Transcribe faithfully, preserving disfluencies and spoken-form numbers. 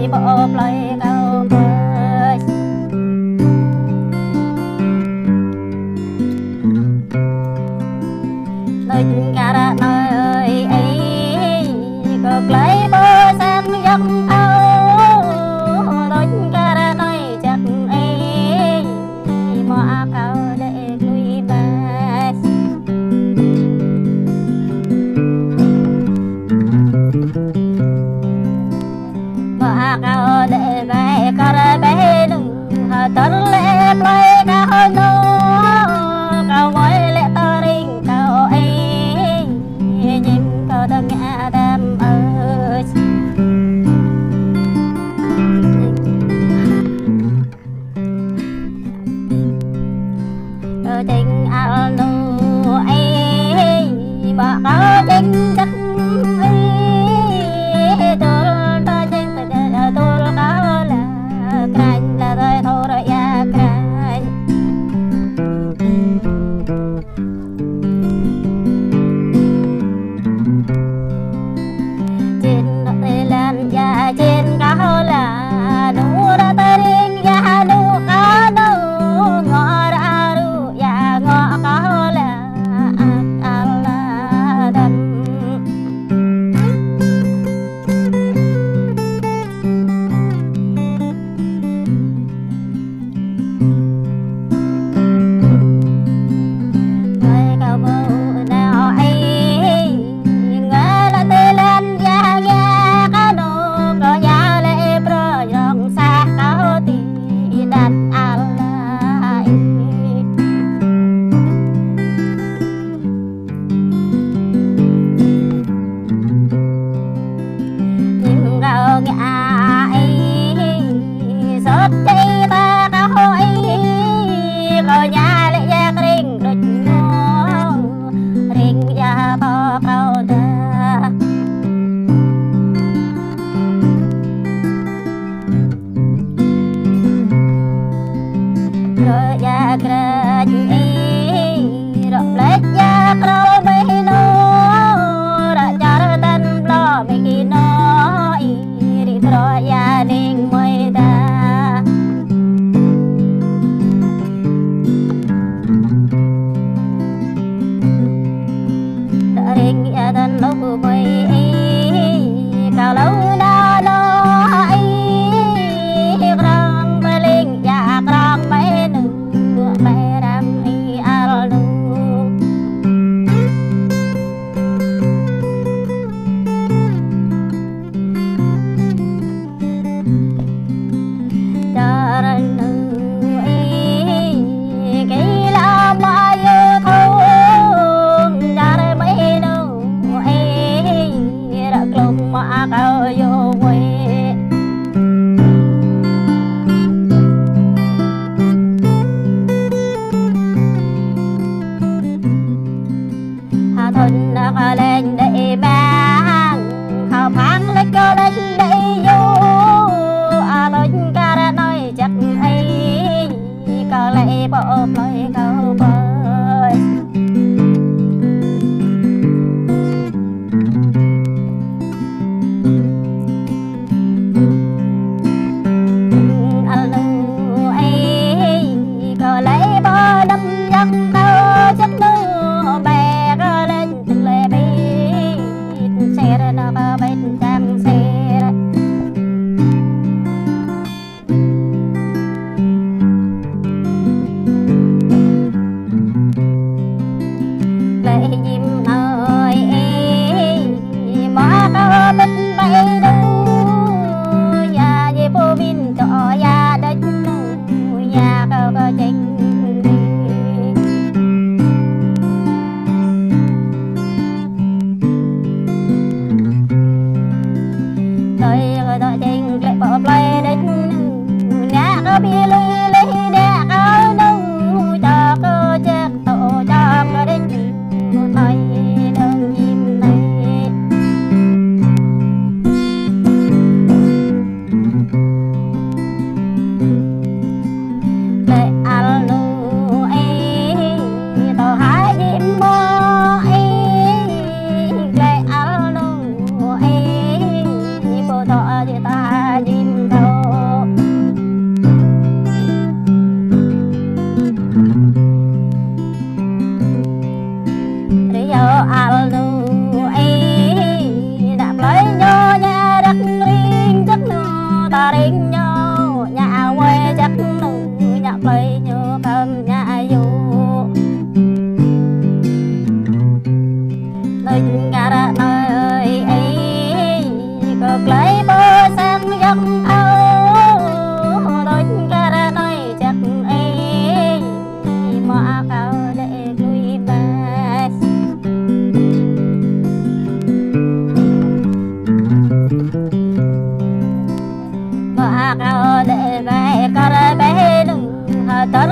Ih, pô plơi kâo ƀơi. Đôč kar anai ih, kơ plơi pô sang jăk ôh. Đôč kar anai jăk ih, mơak kâo lĕ lui ƀơi. Mơak kâo lĕ ƀơi kar ƀơi lu, hơdơr lĕ plơi kâo nô, kâo wai lĕ tơring kâo ih, ñim kâo dơ̆ng Adam ơi. Kâo jing al nu ih, mă kâo jing jăk ih, dôl ta jing ta dôl kâo la, krăn la rơi thô rơi ya ta ring ñu, ñu wai jak ñu, ñu plơi ñu kơm ñu yŭ. Đôč kar anai ih, kơ glai pơ sang yŏng ao. Đôč kar anai jak ih, mơ̆ akâo lĕ glui ƀai. Mơ̆ akâo lĕ ƀai kar ƀai nŭng hơdơr